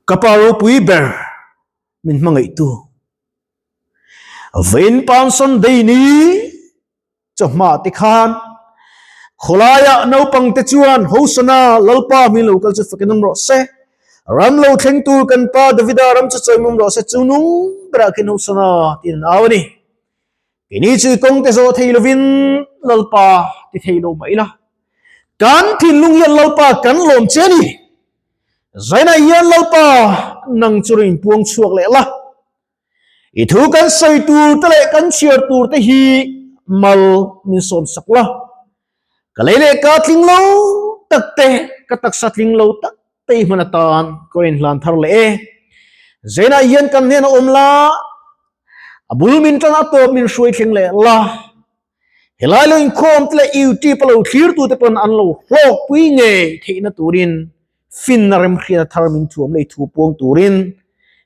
Ka pa ropui ber min hmangaihtu. Vawiin Palm Sunday ni chawhma te khan khawlaiah naupang te chuan Hosana Lalpa hming lo kal chu fakin awm rawh se, ram lo thleng tur kan pa Davida ram chu chawimawm rawh se chu nung berah khin Hosana tiin an au a ni. Keini chu i kawng te zawh thei lovin Lalpa ti thei lo mah ila, kan thinlung hian Lalpa kan lawm che a ni. Zainah hian Lalpa nang chu rawn inpuang chhuak leh la, i thu kan sawi tur te leh kan chhiar tur te hi mal min sawm sak la, ka lei leh ka tling lo tak te, ka taksa tling lo tak te i hman atan ka rawn inhlan thar leh e. Zainah hian kan hnenah awm la, a bul min tan a tawp min hruai thleng leh la. Helai lo inkhawm te leh YouTube a lo thlir tu te pawn an lo hlawkpui ngei theihna turin finna remhriatna thar min thuam lei thu puang turin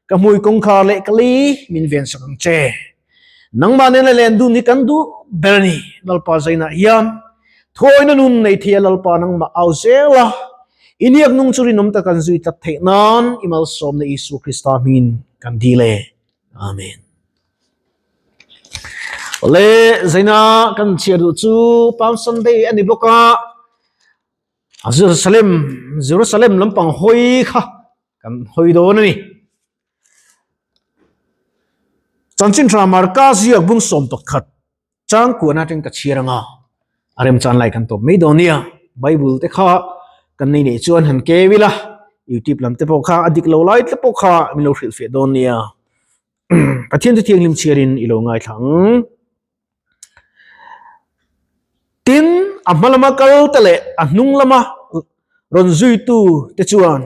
ka hmui kawngkhar leh ka lei min ven sak ang che. Nangmah nena len dun hi kan duh ber a ni. Lalpa zainah hian thuawina nun nei thei a Lalpa nangmah au zel a, i hniak nung chu rinawm tak an zui tlat theih nan i malsawmna Isua Krista hmingin kan dil e. Amen. Awle zaina kan chhiar duh chu Palm Sunday a ni bawk a, Jerusalem Jerusalem lampang hawi kha kan hawi dawn a ni. Chanchin tha Marka ziak bung 11 chang kuan atang ka chhiar anga a remchan lai kan tawp mai dawn nia. Bible te kha kan nei nei chuan han ke ila YouTube lam te pawh kha a dik lo lai te pawh kha min lo hrilh fiah dawn nia. Pathian chu thianghlim chhiarin i lo ngaithla ang. Tin, a hma lama kal te leh a hnung lama rawn zuitu te chuan,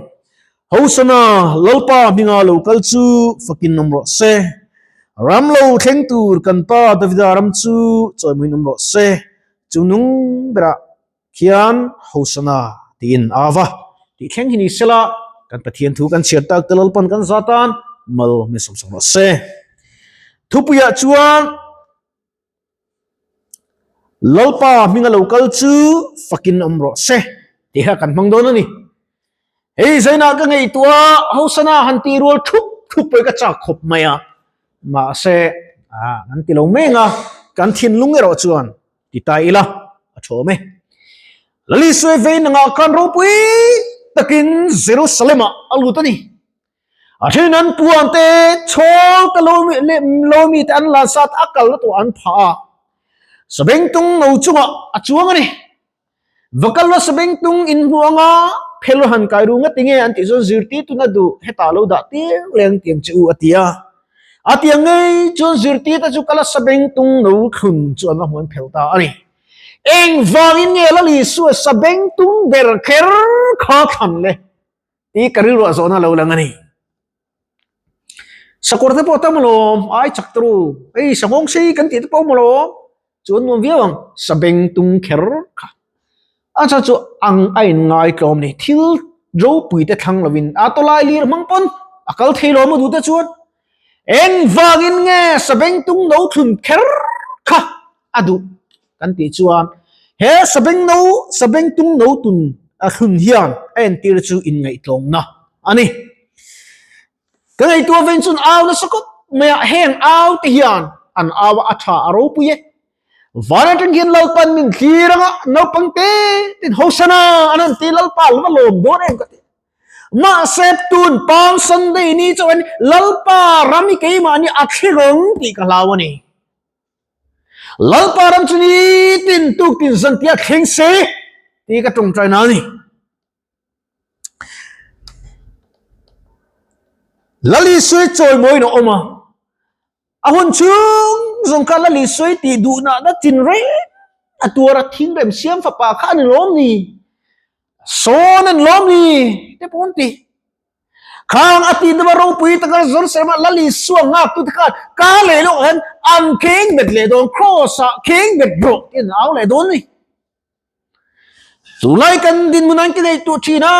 Hosana, Lalpa hminga lo kal chu fakin awm rawh se. Ram lo thleng tur kan pa Davida ram chu chawimawiin awm rawh se. Chu nung berah Khian Hosana tiin a va tih thleng hi ni sela, kan Pathian thu kan chhiar tak te Lalpan kan za tan mal min sawmsak rawh se. Thupuiah chuan Lalpa hminga lo kal chu fakin awm rawh se tih kha kan hmang dawn a ni. Hei zainah ka ngaihtuah Hosana han tih rual thup thup pawh hi ka chak khawp mai a, mahse kan ti lo meng a, kan thinlung erawh chuan Ti ta ila, a thawm e. Lali Suai vei nangah khan ropui takin Jerusalem-ah a lut a ni. A then an puan te, chhawl te lo leh lo mi te an lan sat a kalna tur an phah a. Sabengtung no chungah a chuang a ni. Va kal la sabengtung in hmu anga phel han kai ru ngati nge an tih chuan zirtirtuna duh hetah lo dah tir leng tiang che u a ti a. A tiang ngei chuan zirtirte chu kala sabengtung no thlun chu an va hmuan phel ta a ni. Engvangin nge Lal Isua sabengtung ber kher kha thlan le tih ka rilruah zawhna lo lang a ni. Sakawr te pawh tam alawm, ai chak ta ru, hei sanghawng sei kan tih te pawh awm alawm, chu an nuam viau ang, sabengtung kher kha. A chhan chu ang a inngai tlawm ni, thil ropui te thlang lovin a tawlai lir hmang pawn a kal thei lo maw duhte chuan engvangin nge sabengtung no thlun kher kha a duh kan tih chuan he sabeng no sabengtung no tun a thlun hian a entir chu inngaihtlawmna a ni. Ka ngaihtuah vein chuan au nasa khawp mai a, heng au te hian an au a, a tha a ropui e. Van atang hian Lalpan min thlir anga naupang te ten Hosana an han ti Lalpa lo va lawm dawn em ka ti. Mahse tun Palm Sunday ni chuan Lalpa ram hi keimahni a thlir ang tih ka hlau a ni. Lalpa ram chu nitin tuktin zantia thleng se tih ka tawngtai na a ni. Lali Suai chawimawiin a awm a, a hun chhung zawng kha Lali Suai tih duhna na chin reng a tuar a, thingrem siam fapa kha a ni lawm ni, sawn a ni lawm ni te pawh an ti. Khang a tih deuh a ropui taka Jerusalem a Lali Sua ngaktu te khan ka leh lawk ah hian an kheng bet leh dawn, cross ah kheng bet rawh tiin an au leh dawn a ni. Tunlai kan dinhmun an ti nei tuh thin a.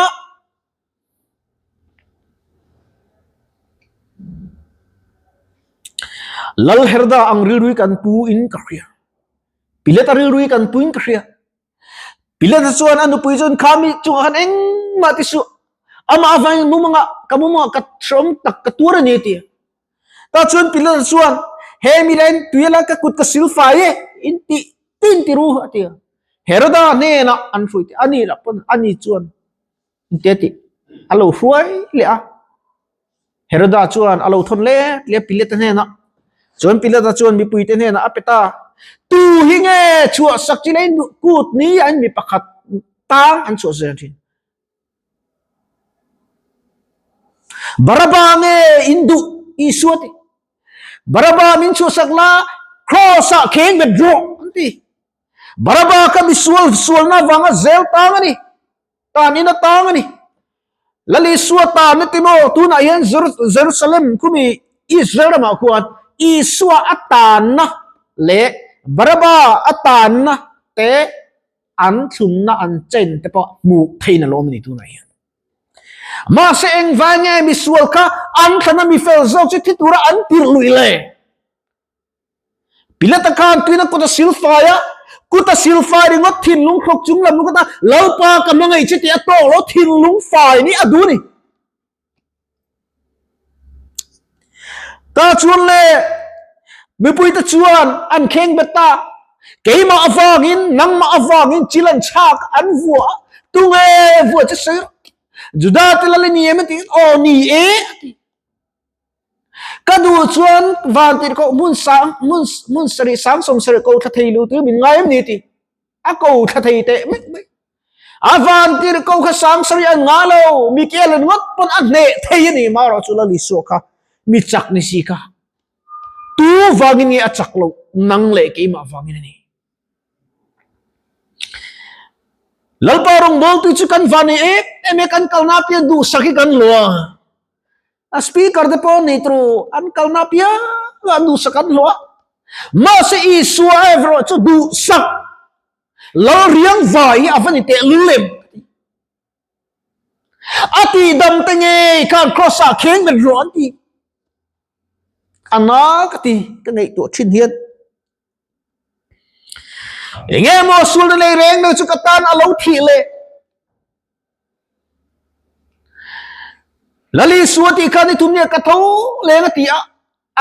Lal Herda ang rilrui kan pu in ka hria. Pilata rilrui kan pu in ka hria. Pilata chuan a nupui chuan kha mi chungah khan engmah ti suh. Amah avangin mumanga ka mumanga ka hreawm tak ka tuar a ni a ti. Tah chuan Pilata chuan, He mi lain tui ala ka kut ka sil fai e, in tih tin ti ru a ti a. Heroda hnenah an hruai teh a ni lah pawn ani chuan in ti a tih a lo hruai leh a. Heroda chuan a lo thawn let leh a Pilata hnenah. Chuan Pilata chuan mipuite hnenah a pe ta, Tu hi nge chhuahsak chi leh kut ni an mi pakhat tang an chhuah zel thin. Baraba nge in duh Isua ti. Baraba min chhuahsak la cross ah kheng bet rawh an ti. Baraba kha misual sualna avanga zel tang a ni. Tan in a tang a ni. Lal Isua tan a ti maw tunah hian Jerusalem khumi Israel ramah khuan Isua a tanna leh Baraba a tanna te an thlumna an chen te pawh hmuh theihin a lawm a ni tunah hian. Mahse engvai nge misual kha an thlana mifel zawk chu thi tura an tirh luih le? Pilata khan tuina kut a silfai a, kut a silfai ringawt thinlung hlawk chung lam ringawt a, Lalpa ka hmangaih che tih a tawk lo, thinlung fai nih a duh a ni. Ta chuan le mipuite chuan an kheng bet ta, keimah avangin nangmah avangin chil an chhak an vuah a, tunge vuah che sawi rawh, Juda te lal i ni em a ti, aw ni e a ti. Ka duh chuan van tirhkoh hmun sang hmun hmun sarih sang sawm sarih ko thla thei lu tur min ngai em ni ti. A ko thla thei teh mai mai. A van tirhkoh kha sang sarih an nga lo, Mikel an ngawt pawn a hneh thei a ni marawh chu Lal Isua kha mi chak ni si kha. Tu vangin nge a chak loh nang leh keimah vangin a ni. Lalpa rawngbawltu chu kan van nei em em e kan kalna pian duhsak hi kan hlawh a. A speaker te pawh nei tru an kalna piang a duhsak an hlawh a. Mahse Isua erawh chu duhsak lal riang vai hi a va ni teh lul em. A tihdam te ngei khan cross ah kheng bet rawh an ti. A na ka ti ka ngaihtuah thin hian. Enge maw sulna nei reng lo chu ka tan a lo thih leh. Lal Isua tih khan i thum nia ka tho leng a ti a,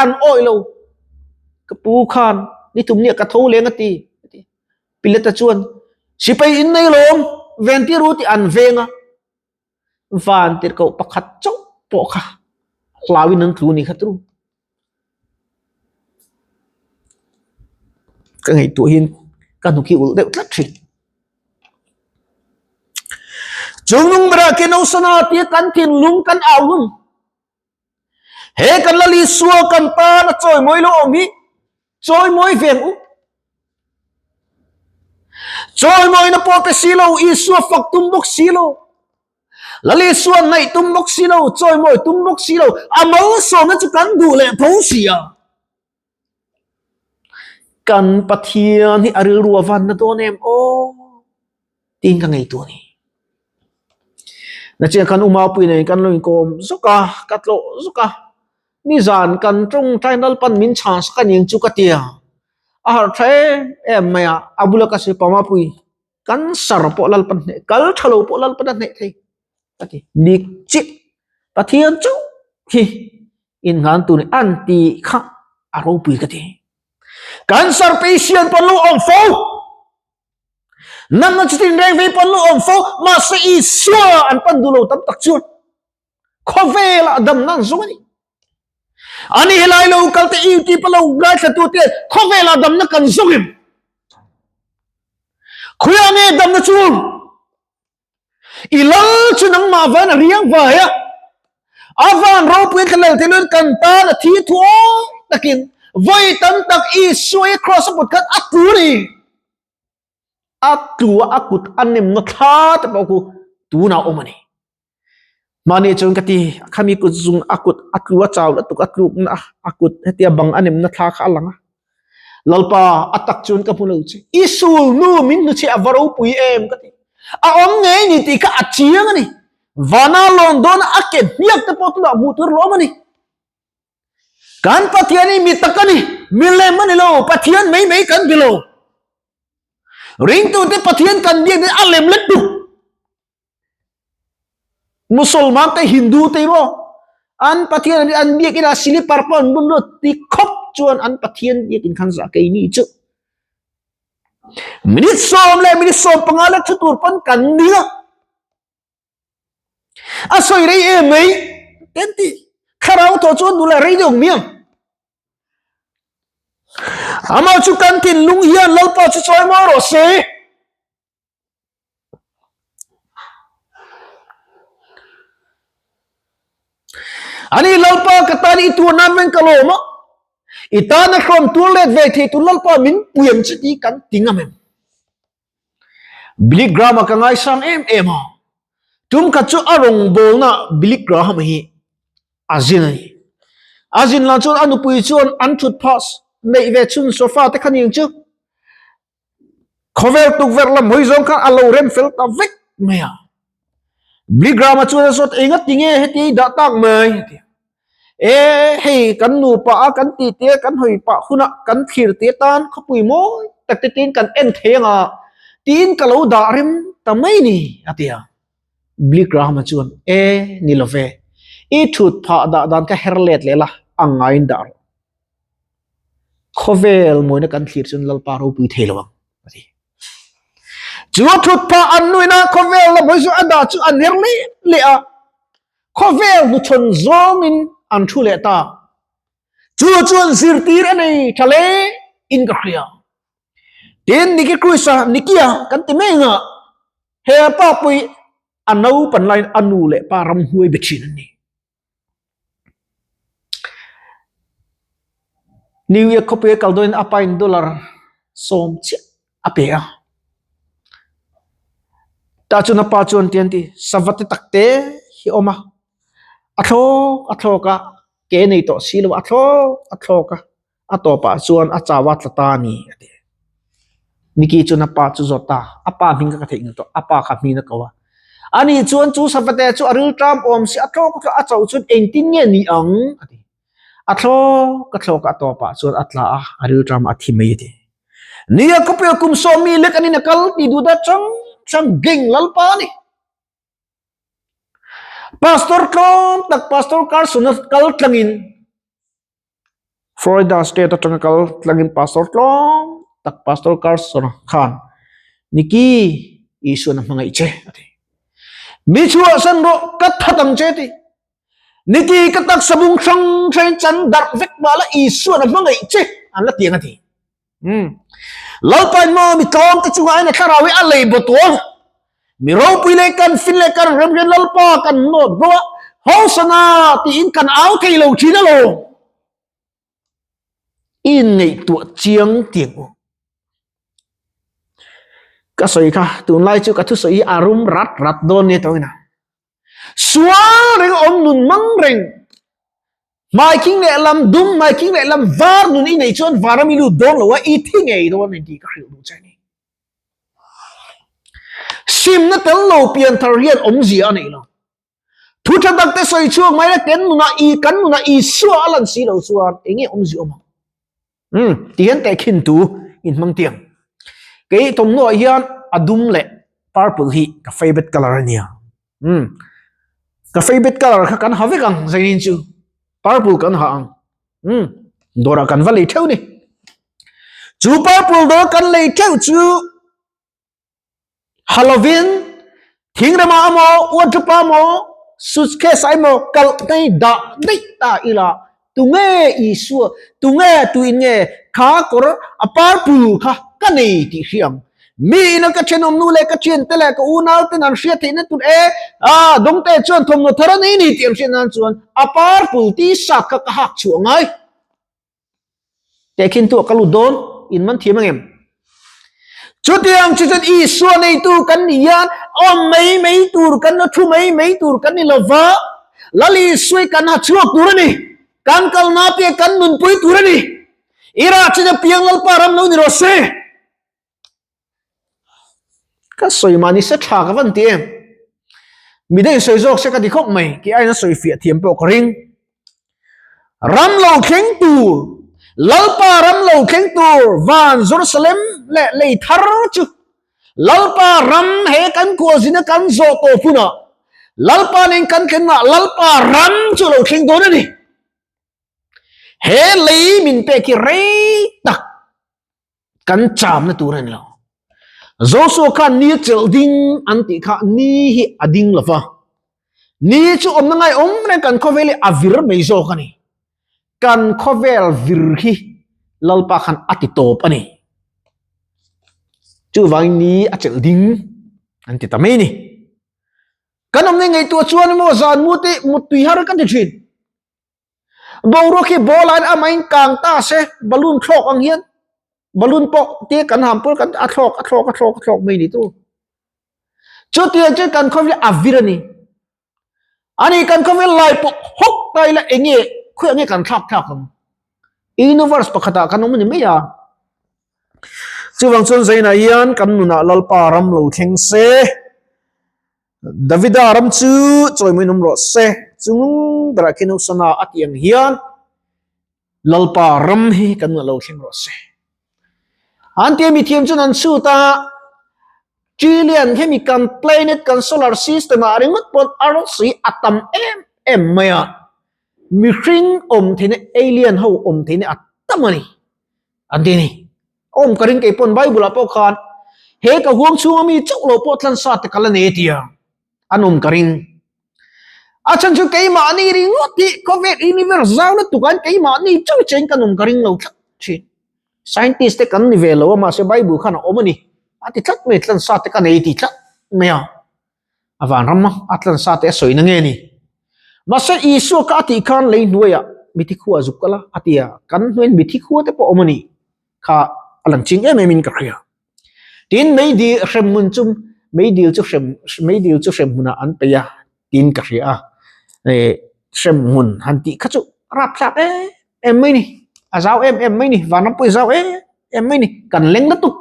an awih lo. Ka pu khan ni thum nia ka tho leng a ti. Pilata chuan sipai in nei lawm ven tir u tih an veng a. Van tirhkoh pakhat chauh pawh kha hlauin an tlu ni kha tru. Ka ngaihtuah hian ka hnuk hi ulh deuh tlat thin. Chung nung berah ke Nosana tia kan thinlung kan au hun. He kan Lal Isua kan tan a chawimawi lo awm hi chawimawi veng u. Chawimawina pawh pe si lo, Isua fak tum bawk si lo. Lal Isua ngaih tum bawk si lo, chawimawi tum bawk si lo, a malsawmna chu kan duh leh tho si a. Kan Pathian hi a rilru a van na dawn em aw tiin ka ngaihtuah a ni. Nachin kan umapui nen kan lo inkawm zuk a, ka tlawh zuk a, nizan kan tawngtai Lalpan min chhan sak a ning chu ka ti a, a harh tha em em mai a, a bula ka sawi pamapui Cancer pawh Lalpan hneh, kal tha lo pawh Lalpan a hneh thei a ti. Dik chiah Pathian chauh hi innghan tur ni an tih kha a ropui ka ti. Cancer patient pawn lo awm fo, natna chutin reng vei pawn lo awm fo, mahse Isua an pan duh lo tam tak chuan khawvelah damna an zawng a ni. Ani helai lo kal te YouTube a lo ngaithla tu te khawvelah damna kan zawng em? Khuia nge damna chu? I lal chu nangmah van a riang vai a. A van ropuiin thla lal theiloin kan tan a thi thuawi takin vawi tam tak Isua i cross a put khan a tlu a ni. A tlu a, a kut a nemna thla te pawh khu tunah a awm a ni. Mahni chuan ka ti, khami kut zung a kut a tlu a chau lutuk a tluk na a kut hetia bang a nem na thla kha a lang a. Lalpa a tak chuan ka hmu lo che. I sul nu min hnu che a va ropui em ka ti. A awm ngei ni tih kha a chiang a ni. Vana lawn dawn a ke hniak te pawh tunah hmuh tur lawm a ni. Kan Pathian hi mi tak a ni, milem a ni lo, Pathian mai mai kan bi lo. Ringtute Pathian kan biak hi a lem let tuk. Musulman te Hindu te maw an Pathian an biak ina silipar pawh an bun lut ti khawp chuan an Pathian biak in khan zah keini chu minute sawm leh minute 15 lek thu tur pawn kan ni a a sawi rei em mai ten ti thlarau thaw chuan nula rei deuh miang amah chu kan thinlung hian Lalpa chu chawi mawi rawh se. Ani Lalpa ka tan i tur nan veng ka lawm a, i tana hrawm tur let ve thei tur Lalpa min pui ang che tih kan ti ngam em? Billy Graham-a ka ngaisang em em a, tum khat chu a rawngbawlna Billy Graham-a hi a zin a ni. A zin lah chuan a nupui chuan an thut phah neih ve chhun sofa te kha ni ang chu. Khawvel tukverh lam hawi zawng khan a lo rem fel ta vek mai a. Bligrama chuan a zawt enga tinge heti i dah tak mai a ti a. E hei kan nupa a kan tih te kan hawi pah hunah kan thlir te tan khawpui mawi tak te tiin kan en thei anga tiin ka lo dah rem ta mai ni a ti a. Bligrama chuan e ni lo ve i thut phah dah dan kha her let leh la a ngaiin dah rawh. Khawvel mawina kan thlir chuan Lalpa ropui thei lo ang a ti. Chu a thut phah an nuina khawvel lam hawi chu a dah chu an her leh leh a, khawvel hnuchhawn zawngin an thu leh ta. Chu chuan zirtir a nei tha hle in ka hria. Tin, Niki Cruise-a, Nikia kan ti mai anga he pa pawh hi a naupan laiin a nu leh pa ramhuai be thin an ni. New York khawpui a kal dawnin a pain dollar 10 chiah a pe a. Tah chuan a pa chuan ti an ti, sava te tak te hi a awm a, a thlawk a thlawk a, ke nei tawh si lo a thlawk a thlawk a. A tawpah chuan a chau a tla ta a ni a ti. Niki chuan a pa chu zawt ta, a pa hming kha ka theih ngei tawh, a pa kha hming a ko a. Ani chuan chu savate chu a rilṭam awm si, a thlawk a thlawk a chauh chuan engtin nge ni ang a ti. A thlawk a thlawk a, a tawpah chuan a tla a, a rilṭam a thi mai a ti. Nia khawpui a kum 10 mi lek anin a kal ti duh dat hrang hrang geng Lalpa a ni. Pastor tlawm tak Pastor Carson-a kal tlangin Florida state atanga kal tlangin pastor tlawm tak pastor Carson khan Niki Isuan a hmangaih che a ti. Mi chhuahsan rawh ka that ang che ti. Niki ka taksa bung hrang hrang chan darh vek mah la Isuan a hmangaih che an la tiang a ti. Hmm. Lalpain maw mi tlawm te chungah hian a thlarau hi a lei baw tawh a. Mi ropui leh kan fin leh kan rem hian Lalpa kan nawt bo a, Hosana tiin kan au thei lo thin alawm. I inngaihtuah chiang tiang u. Ka sawi kha tunlai chu ka thusawi hi a rum rat rat dawn nia tawina. Sual reng a awm nun mang reng. Hmaikhing leh lam dum, hmaikhing leh lam var nun i nei chuan varam i lut dawn lo a, i thi ngei dawn a ni tih ka hrilh duh che a ni. Simna tel lo pianthar hian awmzia a nei lo. Thu tha tak te sawi chhuak mai la kan nunah i kan nunah Isua a lan si lo chuan eng nge awmzia awm ang? Umm ti hian tehkhin tu in hmang tiang. Kei thawmhnaw ah hian a dum leh purple hi ka favourite colour a nia. Umm ka favourite colour kha kan ha vek ang zainin chu purple kan ha ang. Umm dawrah kan va lei theuh ni. Chu purple dawr kan lei theuh chu. Halovin thingrema emaw wardrobe emaw suitcase ah emaw kalh te hi dah daih ta ila tunge Isua tunge tuin nge kha kawr a purple kha ka nei tih hria ang mi ina ka thenawm nu leh ka thiante leh ka unau ten an hriat theihna tur e ah dawngte chuan thawmhnaw thar a nei ni tih an hriat nan chuan a purple t-shirt kha ka hak chhuah ngai. Tehkhin tu a ka lut dawn, in man thiam angem? Chutiang chu chuan Isua neitu kan ni hian awm mai mai tur kan la thu mai mai tur kan ni lova, Lal Isua kan ha chhuak tur a ni, kan kalna te kan nunpui tur a ni. I rah chin a piang Lalpa ram lo ni rawh se. Ka sawi mahni se tha ka van ti em. Midang sawi zawk se ka ti khawp mai, kei aiin a sawi fiah thiam pawh ka ring. Ram lo thleng tur, Lalpa ram lo thleng tur van Jerusalem leh lei thar chu Lalpa ram he kan khualzina kan zawh tawh hunah. Lalpa nen kan thlenna Lalpa ram chu lo thleng dawn a ni. He lei min pek hi rei tak kan chamna tur a ni lo. Joshua khan ni a chelh ding an tih kha ni hi a ding lo va. Ni chu awmna ngai awm reng kan khawvel hi a vir mai zawk a ni. Kan khawvel vir hi Lalpa khan a ti tawp a ni. Chuvangin ni a chelh ding an ti ta mai a ni. Kan awmna ngaihtuah chuan emaw zan mu te muttui har kan ti thin. Boruak hi ball ah hian amah in kang ta se balloon thlawk ang hian balloon pawh te kan ham pawh kan a thlawk a thlawk a thlawk a thlawk mai ni tu. Chutiang chuan kan khawvel a vir a ni. Ani kan khawvel lai pawh hawk ta ila enge khawiah nge kan thlak thlak ang. Universe pakhatah kan awm a ni mai a. Chuvang chuan Zainah hian kan nunah Lalpa ram lo thleng se. Davida ram chu chawimawiin awm rawh se, chung berah khian Hosana a tih ang hian Lalpa ram hi kan lo thleng rawh se. An tia mithiam chuan an chhut a, trillion hemi kan planet kan solar system ah ringawt pawn arsi a tam em em mai a, mihring awm theihna alien ho awm theihna a tam a ni an ti a ni. Awm ka ring kei pawn Bible ah pawh khan he ka huang chhunga mi chauh lo pawh tlansa te ka la nei tia an awm ka ring. A chhan chu keimahni ringawt hi khawvel universe zau lutuk ah hian keimahni chauh chein kan awm ka ring lo tlat thin. Scientist te kan ni ve lo a mahse Bible khan a awm a ni a ti tlat mai tlansa te ka nei ti tlat mai a. A vanram a tlansa te a sawi na nge ni. Mahse Isua kha a tih khan lei hnuaiah mithi khua zuk kal a, a ti a, kan hnuaiin mithi khua te pawh awm a ni kha a lang ching em em in ka hria. Tin meidil hremhmun chu meidil chu hrem meidil chu hremhmunah an peih a tiin ka hria a, hremhmun han tih kha chu rapthlak em em mai ni, a zau em em mai ni, vanram pawh i zau em em mai ni, kan leng lutuk.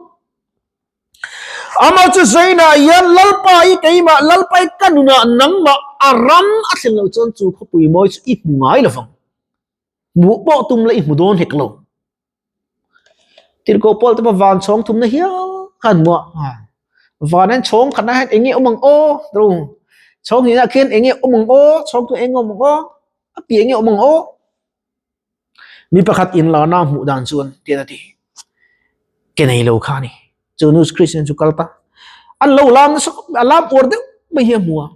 Amah chu Zainah hian Lalpa i keimah, Lalpa i ka nunah nangmah a ram a thlen loh chuan chu khawpui mawi chu i hmu ngai lo vang. Hmuh pawh tum la i hmu dawn hek lo. Tirhkoh Paul te pawh van chhawng thumna hial kha an hmu a. Van an chhawng khatna hian eng nge awm ang aw? Ru. Chhawng hnihna khian eng nge awm ang aw? Chhawng thum eng nge awm ang aw? A piah eng nge awm ang aw? Mi pakhat inlarna hmuh dan chuan tian a ti. Ke nei lo kha a ni. Chu nu Christian chu kal ta. An lo lam nasa khawp mai, a lam uar deuh mai hi a hmu a.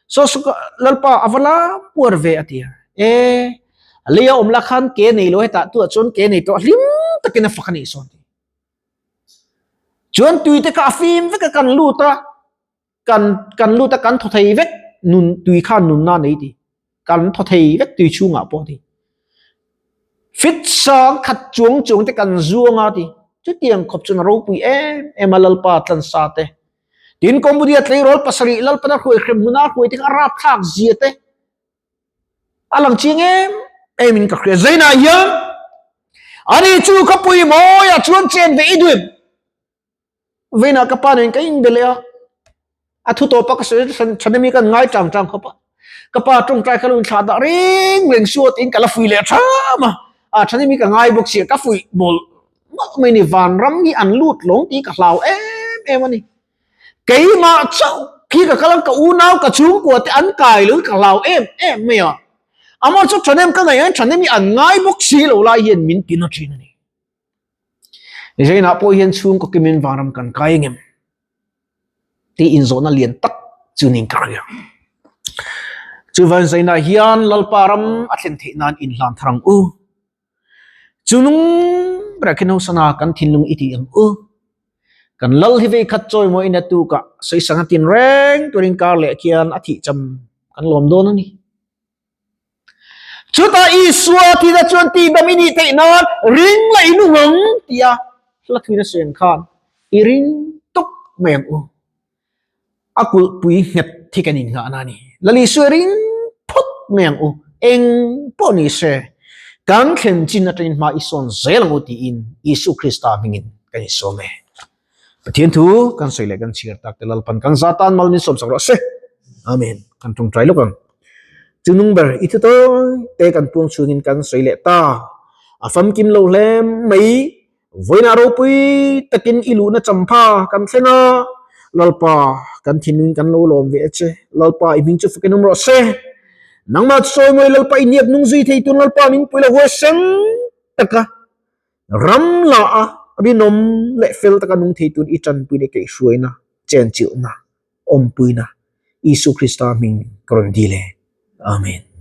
Saw saw ka Lalpa a va lam uar ve a ti a. E, a lei a awm la khan ke nei lo hetah tuah chuan ke nei tawh hlim takin a fak a nih sawn ti. Chuan tui te kha a fim vek a kan lut a. Kan kan lut a kan thaw thei vek nun tui khan nunna nei ti kan thaw thei vek tui chhungah pawh ti fit sang khat chuang chuang te kan zuang a ti chutiang khawp chuan a ropui em em a lalpa tlansa te tin Cambodia tleirawl pasarih lalpana hruai hrem hmuna hruai te kha a rapthlak zia te a lang chiang em em in ka hria zainah hian ani chu ka pui mawi ah chuan chen ve i duh em Vawiinah ka pa nen ka inbe leh a, a thu tawp a ka sawi than ami kan ngai tang tang khawp a, ka pa tawngtai kha lo inthlah dah reng reng suh a tiin ka la fuih leh tham a, a than ami ka ngai bawk sia ka fuih mawlh mawlh mai a ni, vanram hi an lut lawng tih ka hlau em em a ni, keimah chauh khi ka kal a ka unau ka chhungkua te an kai lo hi ka hlau em em mai a, amah chu thahnem ka ngaih ang thahnem hi an ngai bawk si lo lai hian min ti na thin a ni. Zainah pawh hian chhungkaw kimin vanram kan kai engem tih inzawhna lian tak chu niin ka hria. Chuvan Zainah hian Lalpa ram a thlen theih nan inhlan thar ang u. Chu nung berah khian hosana kan thinlung i tih ang u. Kan lal hi vei khat chawi maw ina tukah sawisang a tin reng turin kar leh khian a thih cham kan lawm dawn a ni. Chutah Isua thina chuan tihdam i nih theih nan ring la i nung ang tia hla thuin a sawi ang khan i ring tawp mai ang u. A kulhpui nghet hi kan innghahna a ni. Lal Isua i ring phawt mai ang u. Eng pawh ni se kan thlen chin atangin hma i sawn zel ang u tiin Isu Krista hmingin kan insawm e. Pathian thu kan sawi leh kan chhiar tak te Lalpan kan za tan mal min sawm sak rawh se. Amen. Kan tawngtai lawk ang. Chu nung ber i thu tawi te kan puang chhungin kan sawi leh ta. A famkim lo hle mai. Vawiinah ropui takin i luhna champha kan thleng a. Lalpa, kan thinlungin kan lo lawm ve a che. Lalpa, i hming chu fakin awm rawh se. Nangmah chu sawi mawi Lalpa i niak nung zui thei tun Lalpa min pui lo huaisen taka ram la a rinawm leh fel taka nung thei tun i tanpui leh kaihhruaina, chenchilhna, awmpuina Isu Krista hming ka rawn dil e. Amen.